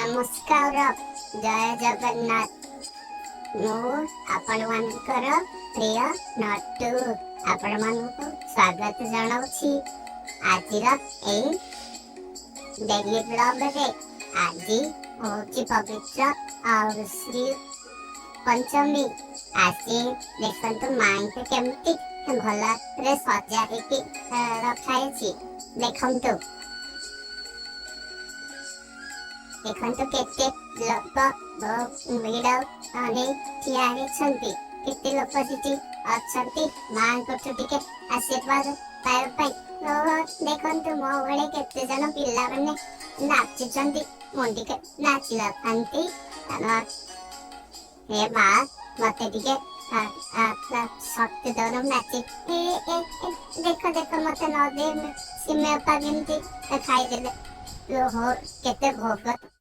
ନମସ୍କାର, ଜୟ ଜଗନ୍ନାଥ। ମୁଁ ଆପଣମାନଙ୍କର ପ୍ରିୟ ନଟୁ ଆପଣମାନଙ୍କୁ ସ୍ୱାଗତ ଜଣାଉଛି ଆଜିର ଏଇ ଡେଲି ବ୍ଲଗରେ। ଆଜି ହେଉଛି ପବିତ୍ର ଆଉ ଶ୍ରୀ ପଞ୍ଚମୀ। ଆଜି ଦେଖନ୍ତୁ, ମାଙ୍କୁ କେମିତି ଭଲରେ ସଜା ହେଇକି ରଖାହେଇଛି। ଦେଖନ୍ତୁ, ଦେଖନ୍ତୁ, କେତେ ଲୋକ ଭିଡ଼ ନେଇ ଠିଆ ହେଇଛନ୍ତି। କେତେ ଲୋକ ସେଠି ଅଛନ୍ତି ମାଙ୍କଠୁ ଟିକେ ଆଶୀର୍ବାଦ ପାଇବା ପାଇଁ। ଓହୋ, ଦେଖନ୍ତୁ, ମୋ ଭଳି କେତେ ଜଣ ପିଲାମାନେ ନାଚୁଛନ୍ତି। ମୁଁ ଟିକେ ନାଚିବା ପାନ୍ତି। ହେ ମା, ମତେ ଟିକେ ଶକ୍ତି ଦଉନ, ନାଚି। ଏ ଏ ଏ, ଦେଖ ଦେଖ, ମତେ ନ ଦେଇ ସିମେଇ ଉପମା କେମିତି ଖାଇଦେଲେ। ଓହୋ, କେତେ ଭୋଗ!